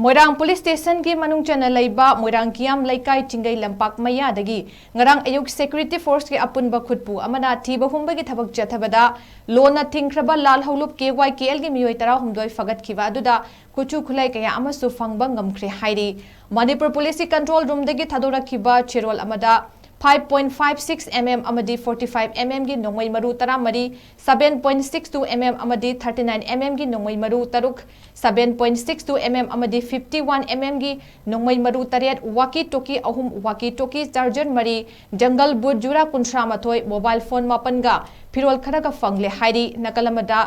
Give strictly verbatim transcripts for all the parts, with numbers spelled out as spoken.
ꯃꯣꯏꯔꯥꯡ police ꯁ꯭ꯇꯦꯁꯟꯒꯤ ꯃꯅꯨꯡ ꯆꯟꯅ ꯂꯩꯕ ꯃꯣꯏꯔꯥꯡ ꯀꯤꯌꯥꯝ ꯂꯩꯀꯥꯏ ꯆꯤꯡꯒꯩ ꯂꯝꯄꯥꯛ ꯃꯌꯥꯗꯒꯤ ꯉꯔꯥꯡ ꯑꯌꯨꯛ ꯁꯦꯀ꯭ꯌꯨꯔꯤꯇꯤ ꯐꯣꯔꯁꯀꯤ ꯑꯄꯨꯟꯕ ꯈꯨꯠꯄꯨ ꯑꯃꯅ ꯊꯤꯕ ꯍꯨꯝꯕꯒꯤ ꯊꯕꯛ ꯆꯠꯊꯕꯗ ꯂꯣꯟꯅ ꯊꯤꯡꯈ꯭ꯔꯕ ꯂꯥꯜ ꯍꯧꯂꯨꯞ ꯀꯦ ꯋꯥꯏ ꯀꯦ ꯑꯦꯜꯒꯤ ꯃꯤꯑꯣꯏ ꯇꯔꯥꯍꯨꯝꯗꯣꯏ ꯐꯒꯠꯈꯤꯕ ꯑꯗꯨꯗ ꯈꯨꯠꯁꯨ ꯈꯨꯠꯂꯥꯏ ꯀꯌꯥ ꯑꯃꯁꯨ ꯐꯪꯕ ꯉꯝꯈ꯭ꯔꯦ ꯍꯥꯏꯔꯤ꯫ ꯃꯅꯤꯄꯨꯔ ꯄꯨꯂꯤꯁꯀꯤ ꯀꯟꯇ꯭ꯔꯣꯜ ꯔꯨꯝꯗꯒꯤ ꯊꯥꯗꯣꯔꯛꯈꯤꯕ ꯆꯦꯔꯣꯜ ꯑꯃꯗ five point five six mm ꯑꯃꯗꯤ forty five mmꯒꯤ ꯅꯣꯡꯃꯩ ꯃꯔꯨ ꯇꯔꯥꯃꯔꯤ, seven point six two mm ꯑꯃꯗꯤ thirty nine mmꯒꯤ ꯅꯣꯡꯃꯩ ꯃꯔꯨ ꯇꯔꯨꯛ, seven point six two mm ꯑꯃꯗꯤ fifty one mmꯒꯤ ꯅꯣꯡꯃꯩ ꯃꯔꯨ ꯇꯔꯦꯠ, ꯋꯥꯀꯤ ꯇꯣꯀꯤ ꯑꯍꯨꯝ, ꯋꯥꯀꯤ ꯇꯣꯀꯤ ꯆꯥꯔꯖꯔ ꯃꯔꯤ, ꯖꯪꯒꯜ ꯕꯨꯠ ꯖꯨꯔꯥ ꯀꯨꯟꯊ꯭ꯔꯥ ꯃꯥꯊꯣꯏ, ꯃꯣꯕꯥꯏꯜ ꯐꯣꯟ ꯃꯥꯄꯟꯒ ꯐꯤꯔꯣꯜ ꯈꯔꯒ ꯐꯪꯂꯦ ꯍꯥꯏꯔꯤ꯫ ꯅꯥꯀꯜ ꯑꯃꯗ,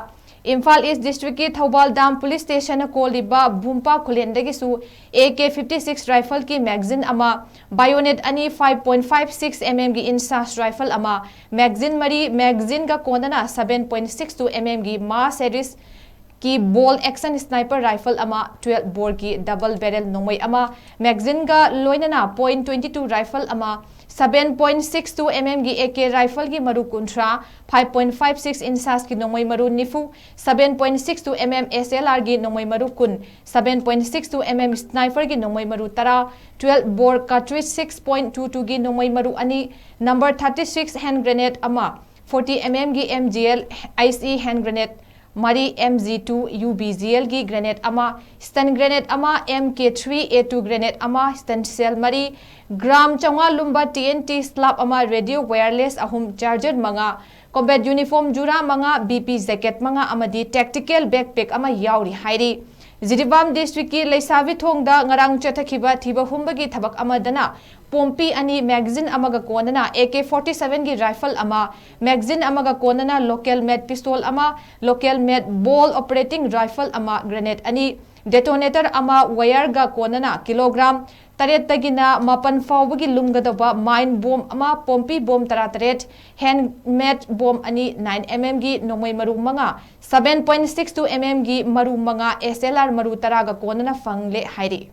ꯏꯝꯐꯥꯜ ꯏꯁ ꯗꯤꯁꯇ꯭ꯔꯤꯛꯀꯤ ꯊꯧꯕꯥꯜ ꯗꯥꯝ ꯄꯨꯂꯤꯁ ꯁ꯭ꯇꯦꯁꯟꯅ ꯀꯣꯜꯂꯤꯕ ꯚꯨꯝꯄꯥ ꯈꯨꯂꯦꯟꯗꯒꯤꯁꯨ A K fifty six ꯔꯥꯏꯐꯜꯒꯤ ꯃꯦꯒꯥꯖꯤꯟ ꯑꯃ, ꯕꯥꯏꯑꯣꯅꯦꯠ ꯑꯅꯤ, five point five six mmꯒꯤ ꯏꯟꯁꯥꯁ ꯔꯥꯏꯐꯜ ꯑꯃ, ꯃꯦꯒꯥꯖꯤꯟ ꯃꯔꯤ, ꯃꯦꯒꯥꯖꯤꯟꯒ ꯀꯣꯟꯅꯅ seven point six two mmꯒꯤ ꯃꯥꯁ ꯍꯦꯔꯤꯁꯀꯤ ꯕꯣꯜ ꯑꯦꯛꯁꯟ ꯁ꯭ꯅꯥꯏꯄꯔ ꯔꯥꯏꯐꯜ ꯑꯃ, twelve ꯕꯣꯔꯒꯤ ꯗꯕꯜ ꯕꯦꯔꯦꯜ ꯅꯣꯡꯃꯩ ꯑꯃ, ꯃꯦꯒꯥꯖꯤꯟꯒ ꯂꯣꯏꯅꯅ point twenty two ꯔꯥꯏꯐꯜ ꯑꯃ, seven point six two mmꯒꯤ A K ꯔꯥꯏꯐꯜꯒꯤ ꯃꯔꯨ ꯀꯨꯟꯊ꯭ꯔꯥ, five point five six ꯏꯟꯁꯥꯁꯀꯤ ꯅꯣꯡꯃꯩ ꯃꯔꯨ ꯅꯤꯐꯨ, seven point six two mm SLRꯒꯤ ꯅꯣꯡꯃꯩ ꯃꯔꯨ ꯀꯨꯟ, seven point six two mm ꯁ꯭ꯅꯥꯏꯄꯔꯒꯤ ꯅꯣꯡꯃꯩ ꯃꯔꯨ ꯇꯔꯥ, twelve ꯕꯣꯔ cartridge six point two twoꯒꯤ ꯅꯣꯡꯃꯩ ꯃꯔꯨ ꯑꯅꯤ, number thirty six hand grenade ꯑꯃ, forty mmꯒꯤ MGL ICE hand grenade ꯃꯔꯤ, MG two UBGLꯒꯤ grenade ꯑꯃ, stun grenade ꯑꯃ, MK three A two grenade ꯑꯃ, stun shell ꯃꯔꯤ, ꯒ꯭ꯔꯥꯝ ꯆꯥꯝꯃꯉꯥ ꯂꯨꯝꯕ TNT slug ꯑꯃ, radio wireless ꯑꯍꯨꯝ, charger ꯃꯉꯥ, combat uniform ꯖꯨꯔꯥ ꯃꯉꯥ, BP jacket ꯃꯉꯥ ꯑꯃꯗꯤ tactical backpack ꯑꯃ ꯌꯥꯎꯔꯤ ꯍꯥꯏꯔꯤ꯫ ꯖꯤꯔꯤꯕꯥꯝ ꯗꯤꯁꯇ꯭ꯔꯤꯛꯀꯤ ꯂꯩꯁꯥꯕꯤ ꯊꯣꯡꯗ ꯉꯔꯥꯡ ꯆꯠꯊꯈꯤꯕ ꯊꯤꯕ ꯍꯨꯝꯕꯒꯤ ꯊꯕꯛ ꯑꯃꯗꯅ ꯄꯣꯝꯄꯤ ꯑꯅꯤ, ꯃꯦꯒꯥꯖꯤꯟ ꯑꯃꯒ ꯀꯣꯟꯅꯅ A K forty sevenꯒꯤ ꯔꯥꯏꯐꯜ ꯑꯃ, ꯃꯦꯒꯥꯖꯤꯟ ꯑꯃꯒ ꯀꯣꯟꯅꯅ local made pistol ꯑꯃ, local made ball operating rifle ꯑꯃ, grenade ꯑꯅꯤ, detonator ꯑꯃ, wireꯒ ꯀꯣꯟꯅꯅ ꯀꯤꯂꯣꯒ꯭ꯔꯥꯝ ꯇꯔꯦꯠꯇꯒꯤꯅ ꯃꯥꯄꯟ ꯐꯥꯎꯕꯒꯤ ꯂꯨꯝꯒꯗꯧꯕ mine bomb ꯑꯃ, ꯄꯣꯝꯄꯤ ꯕꯣꯝ ꯇꯔꯥꯇꯔꯦꯠ, handmade bomb ꯑꯅꯤ, nine mmꯒꯤ ꯅꯣꯡꯃꯩ ꯃꯔꯨ ꯃꯉꯥ, seven point six two mmꯒꯤ ꯃꯔꯨ ꯃꯉꯥ, SLR ꯃꯔꯨ ꯇꯔꯥꯒ ꯀꯣꯟꯅꯅ ꯐꯪꯂꯦ ꯍꯥꯏꯔꯤ꯫